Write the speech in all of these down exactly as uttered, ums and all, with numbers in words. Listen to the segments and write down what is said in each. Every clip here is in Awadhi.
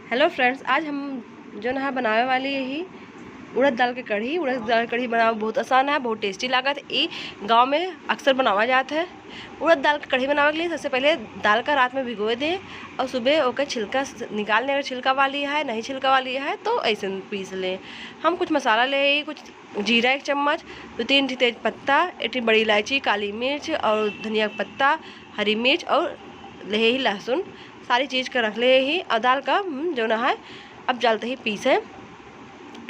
Hello friends, आज हम जौन है बनावे वाली ही उड़द दाल के कढ़ी। उड़द दाल के कढ़ी बनावे बहुत आसान है, बहुत tasty लागत। ई गाँव में अक्सर बनावा जात है। उड़द दाल के कढ़ी बनावे के लिए सबसे पहले दाल का रात में भिगोए दें और सुबह ओकर छिलका स-, निकाल लें। अगर छिलका वाली है, नहीं छिलका वाली है तो ऐसे पीस लें। हम कुछ मसाला ले, कुछ जीरा एक चम्मच, दो तीन ठी तेज पत्ता, एक ठी बड़ी इलायची, काली मिर्च और धनिया का पत्ता, हरी मिर्च और लेहे ही लहसुन, सारी चीज का रख लेहे ही। और दाल का हम जौन है अब डालते ही पीसे।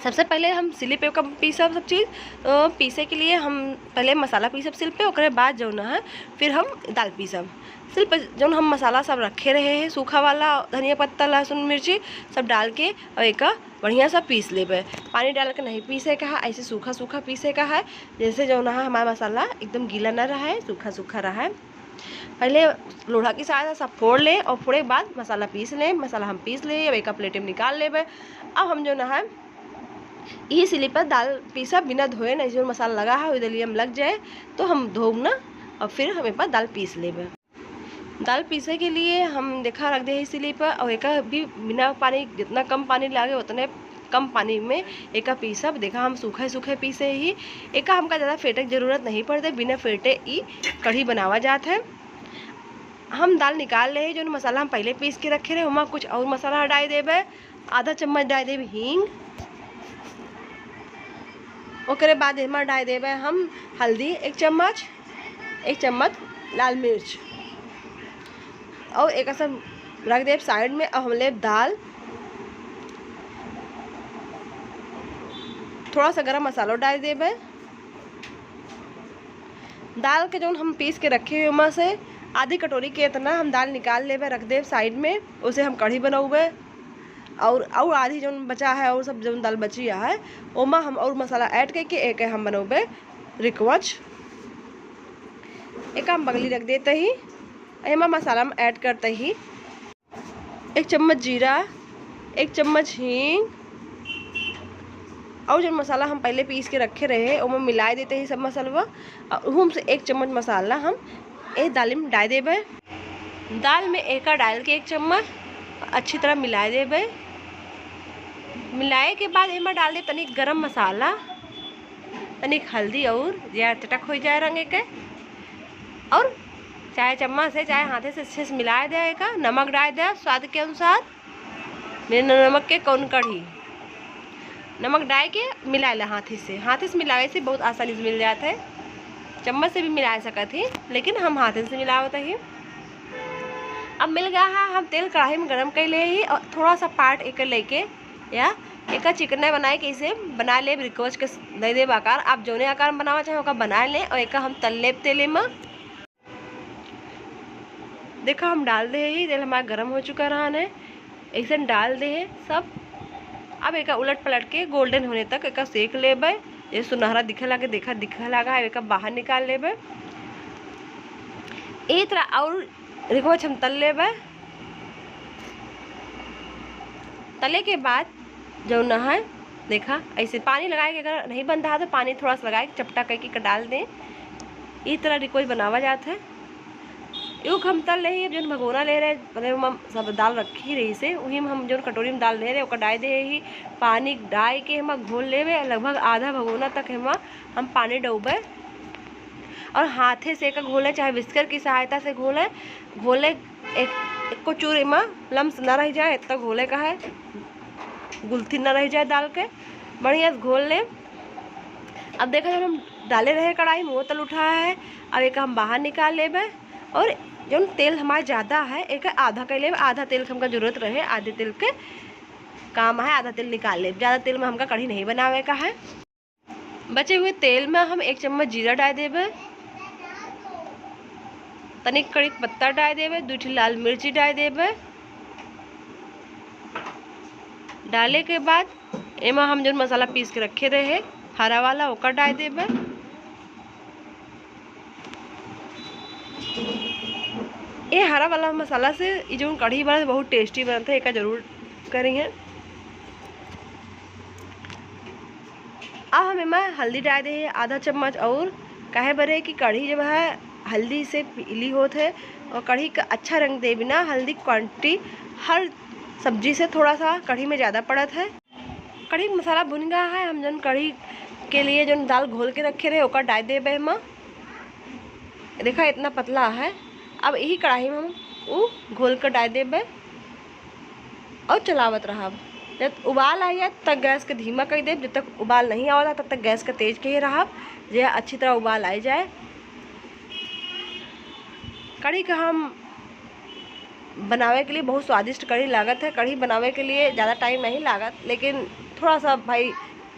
सबसे पहले हम सिली पे का पीसब सब चीज। तो पीसे के लिए हम पहले मसाला पीसब सिल पे, ओकरे बाद जौन है फिर हम दाल पीसब। सिल पे जौन हम मसाला सब रखे रहे हैं, सूखा वाला धनिया पत्ता, लहसुन, मिर्ची सब डाल के और एक बढ़िया सा पीस लेबे। पानी डाल के नहीं पीसे का है, ऐसे सूखा सूखा पीसे का है, जैसे जौन है हमारा मसाला एकदम गीला ना रहे, सूखा सूखा रहे। पहले लोढ़ा की सहायता सब फोड़ लें और फोड़े के बाद मसाला पीस लें। मसाला हम पीस लें, अब एक प्लेट में निकाल लेबे। अब हम जौन है यही सिली पर दाल पीसा बिना धोए, नहीं जो मसाला लगा है, ओइ दलिया में लग जाए, तो हम धोब ना और फिर हम एक बार दाल पीस लेबे। दाल पीसे के लिए हम देखा रख दे सिली पर और एक भी बिना पानी, जितना कम पानी लागे उतने कम पानी में एका पीसब। देखा हम सूखे सूखे पीसे ही, एका हमका ज़्यादा फेंटे के जरूरत नहीं पड़ते, बिना फेंटे ई कढ़ी बनावा जात है। हम दाल निकाल ले, जौन मसाला हम पहले पीस के रखे रहे, ओमा कुछ और मसाला डाल देबे। आधा चम्मच डाल देबे हींग, ओकरे बाद एमा डाल देबे हम हल्दी एक चम्मच, एक चम्मच लाल मिर्च, और एक सब रख देब साइड में। अब हम लेब दाल, थोड़ा सा गरम मसालो डाल देबे। दाल के जौन हम पीस के रखे हुए, ओमा से आधी कटोरी के इतना हम दाल निकाल लेबे, रख देब साइड में। उसे हम कढ़ी बनौबे, और, और आधी जौन बचा है, और सब जौन दाल बची है, ओमा हम और मसाला ऐड करके एक हम बनौबे रिकवच। एक हम बगली रख देते ही, एमा मसाला हम ऐड करते ही एक चम्मच जीरा, एक चम्मच हींग, और जौन मसाला हम पहले पीस के रखे रहे, ओमा मिलाए देते ही सब मसालवा। और उहम से एक चम्मच मसाला हम ए दाल में डाल देबे। दाल में एका डाल के एक चम्मच अच्छी तरह मिलाए देबे। मिलाए के बाद एमा डाल दे तनिक गरम मसाला, तनिक हल्दी और या चटक हो जाए रंग के, और चाहे चम्मच से चाहे हाथे से अच्छे से मिलाए दे। एका नमक डाल दे स्वाद के अनुसार। बिना नमक के कौन कढ़ी? नमक डाल के मिला ले हाथे से। हाथे से मिलावे से बहुत आसानी से मिल जात है, चम्मच से भी मिला सकत ही, लेकिन हम हाथे से मिलावत ही। अब मिल गया है, हम तेल कढ़ाई में गरम कर ले ही और थोड़ा सा पार्ट एक लेके या एक चिकना बनाए के इसे बना ले, रिक्वेस्ट के दे देब आकार। आप जौने आकार में बनावा चाहे ओका बना ले और एक हम तल लेब तेले में। देखा, हम डाल दे ही, तेल हमारा गरम हो चुका रहन है, ऐसे डाल दे है सब। अब एका उलट पलट के गोल्डन होने तक एका सेक लेबे। ये सुनहरा दिखे लागे, देखा, दिखे लागा है, एका बाहर निकाल लेबे। ए तरह और रिकवच हम तल लेबे। तले के बाद जौन है, देखा, ऐसे पानी लगाए के अगर नहीं बनता है तो पानी थोड़ा सा लगाए के चपटा करके डाल दें। ई तरह रिकोच बनावा जात है। यूक हम तल ले ही, अब जौन भगोना ले रहे, मतलब हम सब दाल रखी रही से, वही में हम जौन कटोरी में दाल ले रहे, ओकर डाल दे ही। पानी डाल के हम घोल लेबे, लगभग आधा भगोना तक हम, हम पानी डूबे और हाथे से एक घोले, चाहे whisker की सहायता से घोले। घोले एक, एको चूर एमा लम्स ना रह जाए, इतना घोले का है, गुलथी ना रह जाए दाल के। बढ़िया से घोल ले। अब देखा, जब हम डाले रहे कढ़ाई में, वो तल उठा है। अब एक हम बाहर निकाल लेबे और जौन तेल हमारे ज़्यादा है, एक आधा कर लेबे। आधा तेल के हमका जरूरत रहे, आधे तेल के काम है, आधा तेल निकाल लेब। ज़्यादा तेल में हमका कढ़ी नहीं बनावे का है। बचे हुए तेल में हम एक चम्मच जीरा डाल देबे, तनिक कड़ी पत्ता डाल देबे, दू ठी लाल मिर्ची डाल देबे। डाले के बाद एमा हम जौन मसाला पीस के रखे रहे हरा वाला, ओकर डाल देबे। ये हरा वाला मसाला से ये जौन कढ़ी बनत है, बहुत tasty बनत है, एका जरूर करिहे। अब हम एमा हल्दी डाल दे आधा चम्मच, और काहे बरे कि कढ़ी जब है हल्दी से पीली होत है और कढ़ी का अच्छा रंग दे बिना हल्दी quantity हर सब्जी से थोड़ा सा कढ़ी में ज़्यादा पड़त है। कढ़ी के मसाला भुन गया है। हम जौन कढ़ी के लिए जौन दाल घोल के रखे रहे, ओकर डाल देबे एमा। देखा, इतना पतला है। अब यही कढ़ाई में हम उ घोल के डाल देबे और चलावत रहब। जब उबाल आ जाए, तब गैस के धीमा कर देब। जब तक उबाल नहीं आवता, तब तक गैस के तेज के ही रहब, जे अच्छी तरह उबाल आ जाए। कढ़ी का हम बनावे के लिए बहुत स्वादिष्ट कढ़ी लागत है। कढ़ी बनावे के लिए ज़्यादा टाइम नहीं लागत, लेकिन थोड़ा सा भाई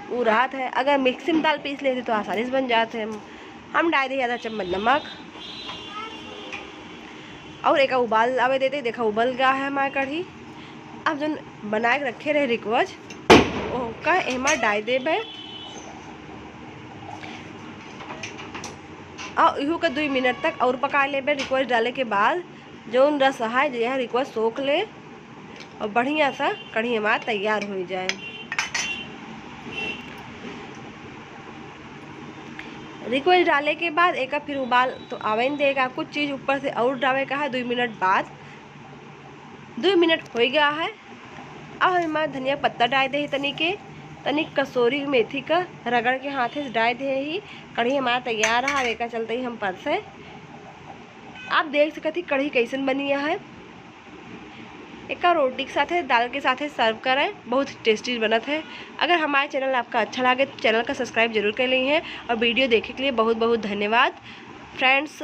वो रहत है। अगर मिक्सी में दाल पीस लेते तो आसानी से बन जात है। हम डाल दिए आधा चम्मच नमक और एक उबाल आवे देते। देखा, उबल गया है हमार कढ़ी। अब जौन बना के रखे रहे रिकवच, ओका एमा डाल देबे और इहू के दुई मिनट तक और पका लेबे। रिकवच डाले के बाद जौन रस है, जे है रिकवच सोख ले और बढ़िया सा कढ़ी हमार तैयार हो जाए। रिकवच डाले के बाद एक फिर उबाल तो आवे न देगा, कुछ चीज़ ऊपर से और डाले का है। दुई मिनट बाद, दुई मिनट हो गया है। अब हम एमा धनिया पत्ता डाल दे ही तनी के, तनी कसूरी मेथी का रगड़ के हाथे से डाल दे ही। कढ़ी हमारा तैयार है, अब एका चलते ही हम परसे। आप देख सकत ही कढ़ी कैसन बनी है। एका रोटी के साथे, दाल के साथे सर्व करें, बहुत टेस्टी बनत है। अगर हमारे चैनल आपका अच्छा लगे तो चैनल का सब्सक्राइब जरूर कर ली है और वीडियो देखे के लिए बहुत बहुत धन्यवाद फ्रेंड्स।